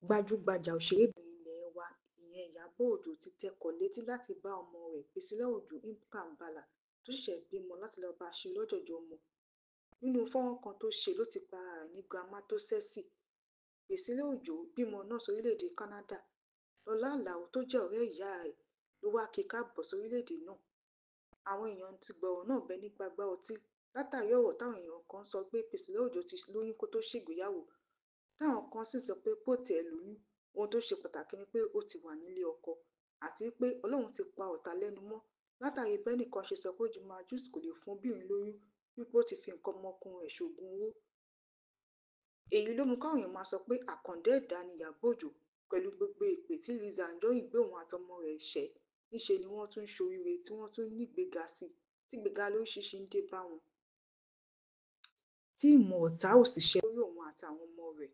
Gbajúgbajà òṣèrébìnrin ilé wa ìyẹn Ìyábọ̀ Òjó ti tẹkọ̀ létí láti bá ọmọ rẹ̀ Priscilla Ojo Mkambala tó ṣẹ̀ṣẹ̀ bímọ láti lọ bá ṣeré lọ́jọjọ́ ọmọ. Nínú fọ́nrán kan tó ṣe ló ti pe ara rẹ̀ ní Grandma tó sẹ́ẹ̀sì. Priscilla Ojo bímọ náà sórílẹ̀-èdè Canada. Lọlá Àlàó tó jẹ́ ọ̀rẹ́ ìyá rẹ̀ ló wá kí i káàbọ̀ sórílẹ̀-èdè náà. Àwọn èèyàn ti gbọ̀rọ̀ náà bẹ́ni gbagbá ọtí látàrí ọ̀rọ̀ táwọn èèyàn kan sọ pé Priscilla Ojo ti lóyún kó tó ṣègbéyàwó, táwọn kan sì sọ pé bó tiẹ̀ lóyún, ohun tó ṣe pàtàkì ni pé ó ti wà nílé ọkọ, àti wípé Ọlọ́run ti pa ọ̀tá lẹ́nu mọ́ látàrí bẹ́nìkan ṣe sọ pé Juma Jux kò lè fún obìnrin lóyún wípé ó ti fi nǹkan ọmọkùnrin rẹ̀ ṣoògùn owó. Èyí ló mú káwọn èèyàn máa sọ pé àkàndá ẹ̀dá ni Ìyábọ̀ Òjó pẹ̀lú gbogbo èpè tí Lizzy Anjorin gbé òun àtọmọ rẹ̀ ṣẹ́, níṣe ni wọ́n tún ń ṣoríire tí wọ́n tún ń nígbéga sí i, tí ìgbéga lóríṣiríṣi ń dé bá wọn, tí ìmọ̀ ọ̀tá ò sì ṣẹ lórí òun àtàwọn ọmọ rẹ̀.